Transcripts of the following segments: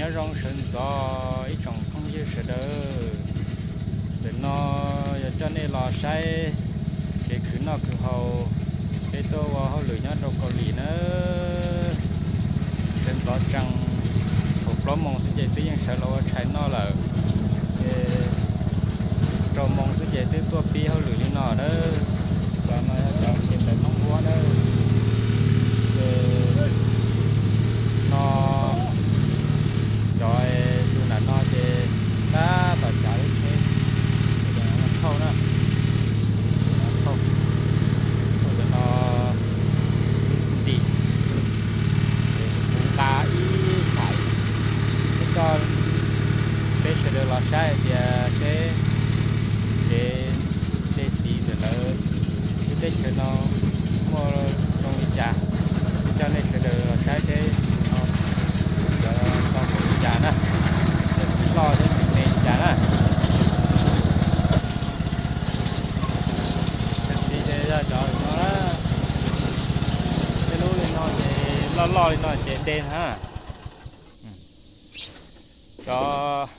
Nyob zoo sawv ntxov ib tsoom phooj ywg sawv daws, ntawm no yog coj nej los saib kev khwv noj khwv haus, peb tuaj ua hauj lwm nyob rau Kaus Lim na. Sawv ntxov tsees, thaum plaub moos xwb ces twb yeej sawv los ua tshais noj lawm. Ces rau moos xwb ces twb tuaj pib hauj lwm li no na. Cov no yog cov kev ntawm Hmoob Huab na. Ces no cov tus nram no ces tab tom cav lub tsheb, thauj na, thauj, thauj cov no ntim. Ces kuv nqa ib thaiv, peb coj peb sawv daws los saib hais tias seb kev dej txiv ntawm lawv lub teb chaws no muaj zoo li cas. Peb coj nej sawv daws los saib seb no cov tau npaum li cas na, cov txiv loj thiab txiv me li cas na. Cov txiv ces yog cov no na, tej lub li no ces loj loj li no ces dej na. Cov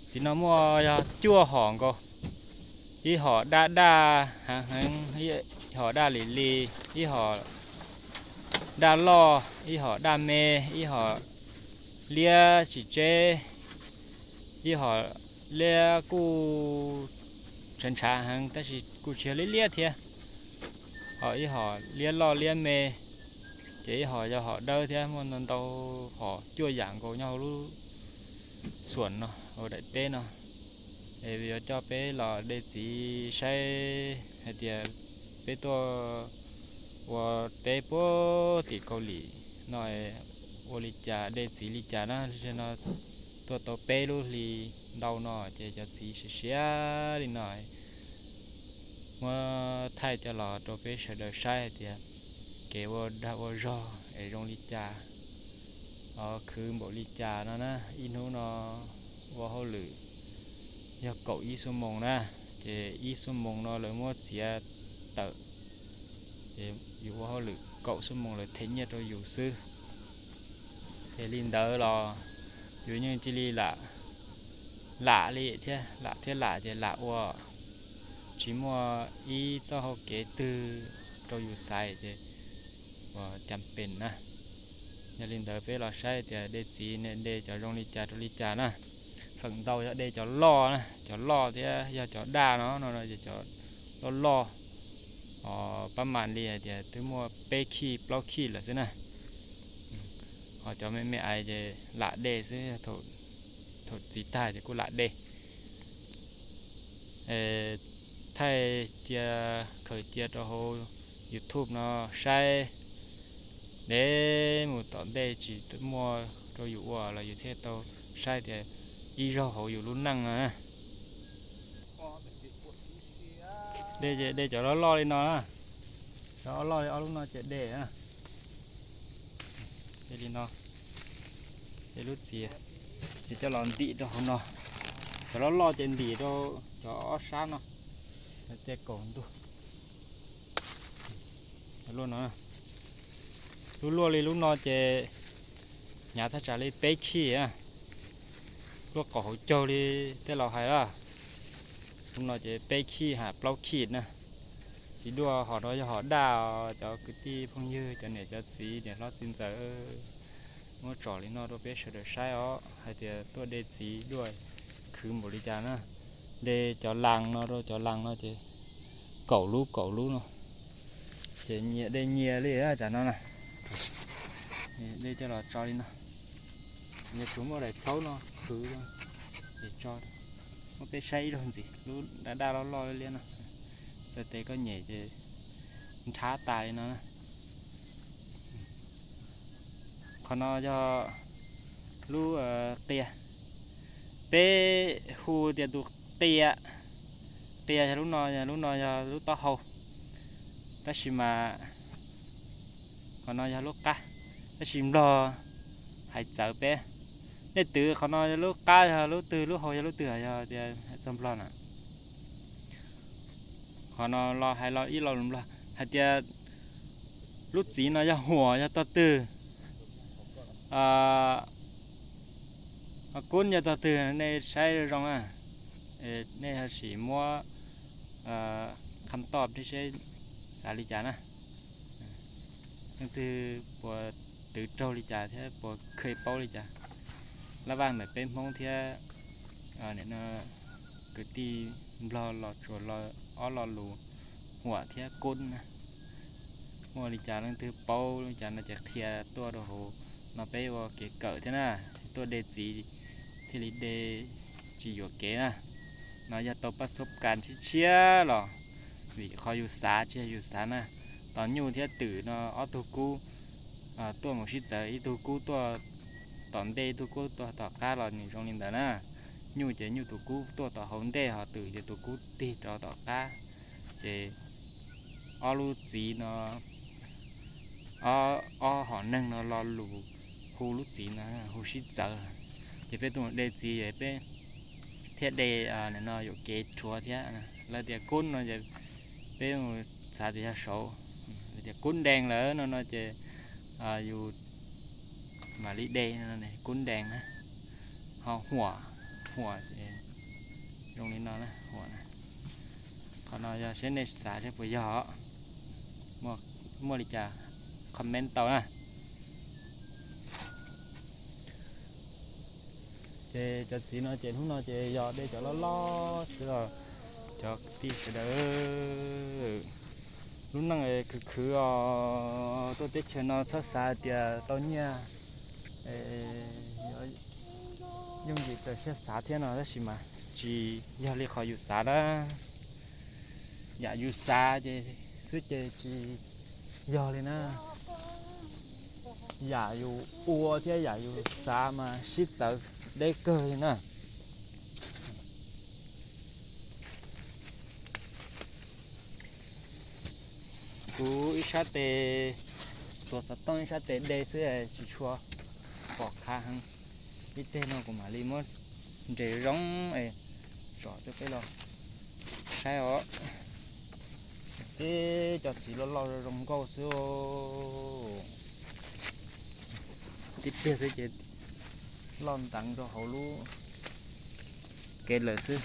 txiv no muaj yog cuaj hom nkaus, ib hom daj daj heev heev, ib hom daj lim li, ib hom daj loj, ib hom daj me, ib hom liab tsis tseb, ib hom liab kuj ntshav ntshav heev tab sis kuj tsis yog liab liab thiab, ho ib hom liab loj liab me, ces ib hom yog hom dawb thiab, muaj ntau ntau hom cuaj yam nkaus nyob hauv lub xuam no, hauv daim teb no. Es yuav coj peb los de txiv saib hais tias peb tuaj ua teb puag tim Kaus Lim no ua li cas, de txiv li cas na. No tuaj tau peb lub hli ntau no ces cov txiv siav siav li no, muab thaij coj los rau peb sawv daws saib hais tias kev ua dag ua zog es zoo li cas, khwv npaum li cas no na. Ib hnub no ua hauj lwm yog kaum ib xuab moos na, ces ib xuab moos no lawv muab txiav tawm, ces yus ua hauj lwm kaum xuab moos lawv them nyiaj rau yus xwb. Ces li ntawd los yus yeej cia li lam, lam li thiab, lam thiab lam ces lam ua, tsis muaj ib txoj hau kev twg rau yus xaiv ces uas cas pes na. Yog li ntawd peb los saib tias de txiv ne de cov zoo li cas rau li cas na. Feem ntau yog de cov loj na, cov loj thiab yog cov daj no no ces cov loj loj, o, pab mas li hais tias twb muaj peb khij plaub khij lawm xwb na. Ho cov me me ais ces lam de xwb, thaum txiv tag ces kuj lam de. Thaij cia, khaws cia rau hauv YouTube no saib, de mus tom ntej tsis muaj rau yus ua los yus thiaj tau saib tias ib zaug hauv yus lub neej no. De ces de cov loj loj li no na, cov loj li ob lub no ces de na. Li no, de lub txiv ces coj los ntim rau hauv no, cov loj loj ces ntim rau cov ob sab no, ces kaum ntug. Lub no, lub luaj li lub no ces hnyav thaj tsam li peb khij, luaj qaum hauv caug li tej laus hais lawm. Lub no ces peb khij ham plaub khij na. Txiv duaj hom no yog hom daj os cov kwv tij phooj ywg, cov niam cov txiv, niam hlob txiv ntxawm, muab tsom li no rau peb sawv daws saib os hais tias tuaj de txiv duaj khwv npaum li cas na. De cov las no rau cov las no ces kaum lub kaum lub no, ces nyias de nyias li tsam no na. De coj los tso li no, yuav tsum muaj daim plhaub no khwv, es tso, muab peb saib ib zaug ntxiv lub daj daj loj loj liab liab no. Txawm tes koj nyem ces nrhav tas li no na. Qhov no yog lub qia, peb hu tias tus qia, qia yog lub no, lub no yog lub taub hau, tab sis mas qhov no yog lub qab, tab sis nplog hais txawv peb. Nej twv qhov no yog lub qab yog lub twg, lub hau yog lub twg, yog tias hais txog nplog na. Qhov no los hais los ib lo lus nplog hais tias lub txiv no yog huam yog tog twg, Kub yog tog twg nej saib zoo na, nej ho sim muab kham toj seb xav li cas na. Leej twg puas twv raug li cas thiab puas kheev paub li cas. Lab vaj ntawm peb Hmoob thiab kwv tij Nplog los tsuas ob lo lus Huam thiab Kub na. Muaj li cas leej twg paub li cas no ces qhia tuaj rau hauv no peb ua kev kawm thiab na, tuaj de txiv thiaj li de tsis yuam kev na. No yog tau paj xub kas tshiab tshiab los vim qhov yus xav tsis yog yus xav na. Tos nyuj thiab twm no ob tug kub tuaj mus sib txawv, ib tug kub tuaj tom ntej ib tug kub tuaj tom qab los nws zoo li ntawd na. Nyuj ces nyuj tus kub tuaj tom hauv ntej ho twm ces tus kub tig rov tom qab. Ces ob lub txiv no, ob hom neeg no lo lus hu lub txiv no hu sib txawv. Ces peb tuaj mus de txiv peb thiaj de no yuam kev rhuav thiab. Lawv tias Kub no ces peb mus xav tias yog saud, lawv tias Kub Dees lawm no no ces yus mam li de Kub Dees na. Ho Huam, Huam ces zoo li no na, Huam na. Qhov no yog seb nej xav seb puas yog, muaj li cas comment tau na. Ces cov txiv no ces hnub no ces yog de cov loj loj xwb os cov kwv tij sawv daws. Lub neej khwv khwv os, tuaj teb chaws no txhob xav tias tau nyiaj yooj yim raws siab xav thiab no, tab sis mas tsis yog li qhov yus xav na. Yam yus xav ces xwb ces tsis yog li na. Yam yus ua thiab yam yus xav mas sib txawv deb kawg li na. Kuv ib sab tes, tuav xov tooj ib sab tes de xwb tsis tshua pom qab heev. Ib teg no kuv mam li muab nres zoo es tsom rau peb los saib os. Tib cov txiv loj loj zoo nkauj xwb. Tib pliag xwb ces loj nteev rau hauv lub kev lawm xwb.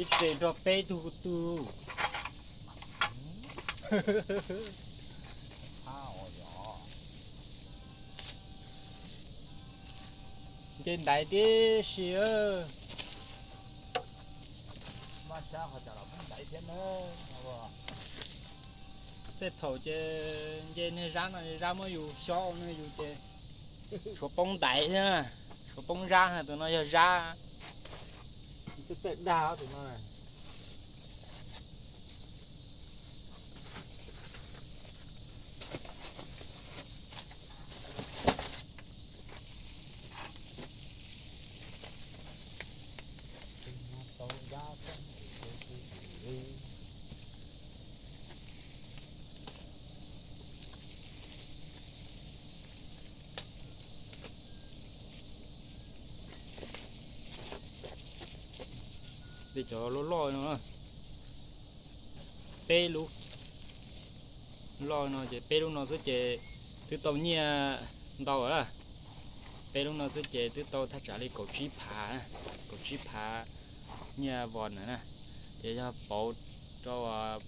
Ib txhia nrog peb tug tug. Nce ntaiv tib si. Tej thaum ces nce niag zab no, zab muab yus xyob no yus ces tshuav poob ntaiv thiab, tshuav poob zab, tus no yog zab. Txawj dag tus no. Tej cov loj loj no, peb lub loj no ces peb lub no xwb ces twb tau nyiaj ntau lawm. Peb lub no xwb ces twb tau thaj tsam li kaum tsib phav, kaum tsib phav nyiaj vos na. Ces yog pauv rau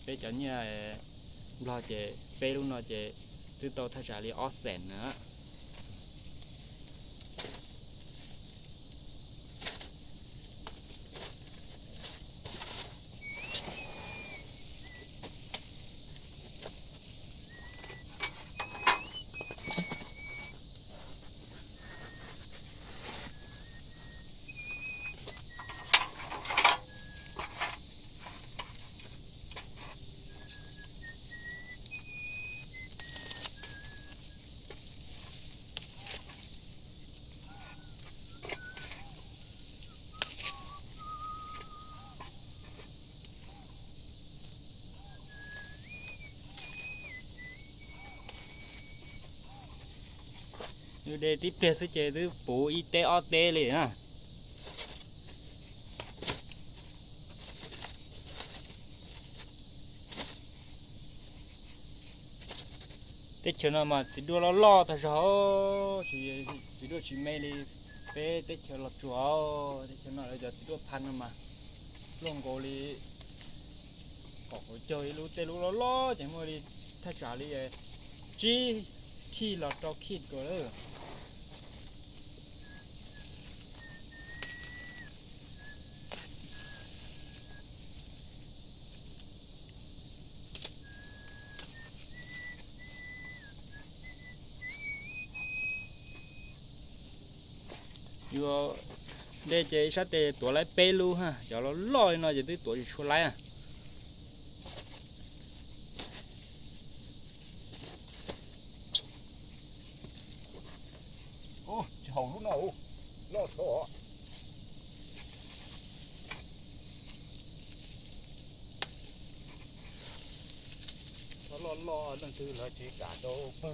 peb cov nyiaj Nplog ces peb lub no ces twb tau thaj tsam li ob xees na. De tib pliag xwb ces twb puv ib teb ob teb li na. Teb chaws no mas txiv duaj loj loj tag zog, txiv duaj tsis me li peb teb chaws Los Tsuas. Teb chaws no lawv cov txiv duaj phaj no mas luaj nkaus li kom hauv caug ib lub, tej lub loj loj ces muaj li thaj tsam li tsib khij los rau khij dua lawm. Yuav de ces ib sab tes tuav laib peb lub, cov loj loj li no ces twb tuav tsis tshua laib. Tsis haum lub no, loj dhau. Loj loj leej twg lawv tsis kam rau pw.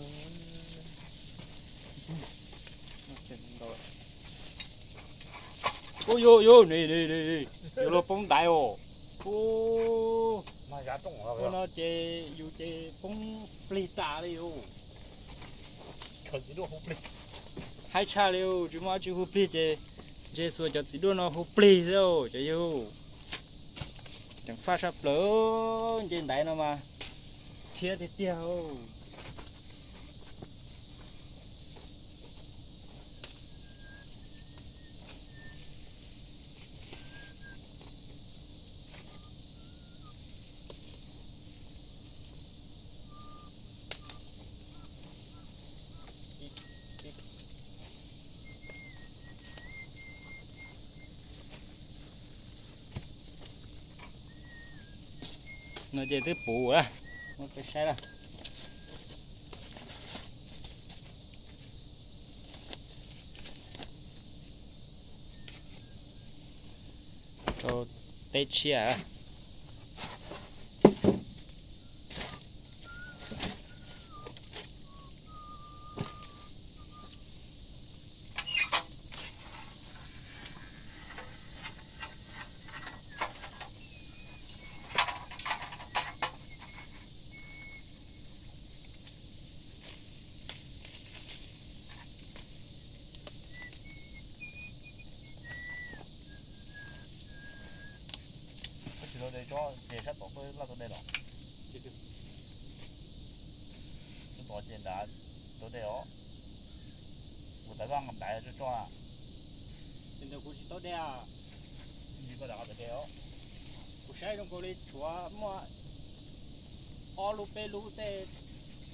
Ub, yus yus, yuav luag poob ntaiv os. Ub, no ces yus ces poob plig tas li os. Haib tshaj li, tsis muaj dab tsi hu plig ces ntshe xuas cov txiv duaj no hu plig xwb cov yus. Ceev faj saj plaws, nce ntaiv no mas thiab tiag tiag. No ces twb puv lawm, muab peb saib lawm. Rau teb tshiab. Tsis tau de tsob ces sab tom peb laj tau de los. Sab tom ces nrad tau de os. Kuv tav vaj nqa nrad tso tso. Ces ntawd kuv tsis tau de. Tsis koj de os. Kuv saib zoo nkaus li tshuav muaj ob lub peb lub tej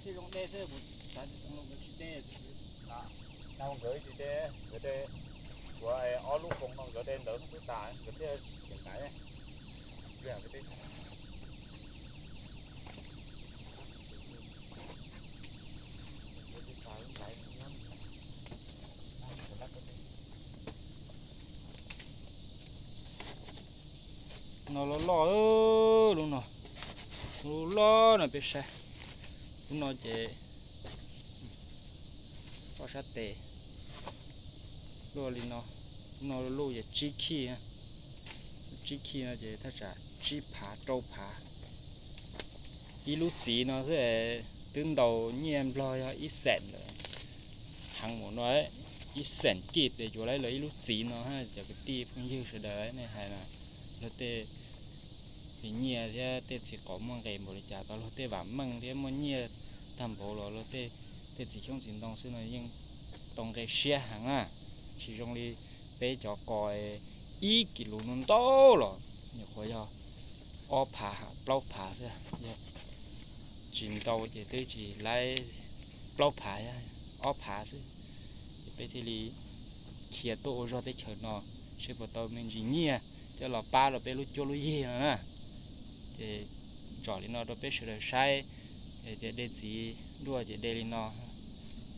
thiaj zoo de xwb, kuv xav tias nkawd tsis de. Nkawd tsis de, nkawd de tshuav ob lub foos no nkawd de ntawd xwb tas nkawd thiaj tsis nrad. No loj loj, lub no, lub loj no peb saib, lub no ces poj sab tes luaj li no, lub no luj yog tsib khij, tsib khij no ces thaj tsam tsib phav rau phav. Ib lub txiv no xwb twb ntaus nyiaj nplog yog ib xees lawm. Heev mus no, ib xees kij tes yuav laib lawv ib lub txiv no. Cov kwv tij phooj ywg sawv daws nej hais na, luag tej txiv nyiaj thiab tej txiv qaub muaj nqis npaum li cas tau luag tej vam meej thiab muaj nyiaj tag npaum los luag tej, tej txiv xyoob txiv ntoo xwb no yeej tau nqe siab heev na. Tsis zoo li peb cov qos ib kis lus no ntau los nyuam qhuav yog ob phav plaub phav xwb, yog tsis ntau ces twb tsis laib plaub phav, ob phav xwb. Ces peb thiaj li khiav tuaj ua zog teb chaws no, seb puas tau me ntsis nyiaj coj los pab rau peb lub cuab lub yig no na. Ces tsom li no rau peb sawv daws saib, tias de txiv duaj ces de li no,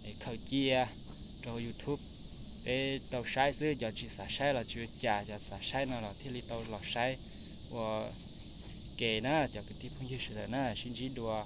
es khaws cia rau YouTube peb tau saib xwb. Cov tsis xav saib los tsis ua cas, cov xav saib no los thiaj li tau los saib ua ke na cov kwv tij phooj ywg sawv daws na. Sib ntsib dua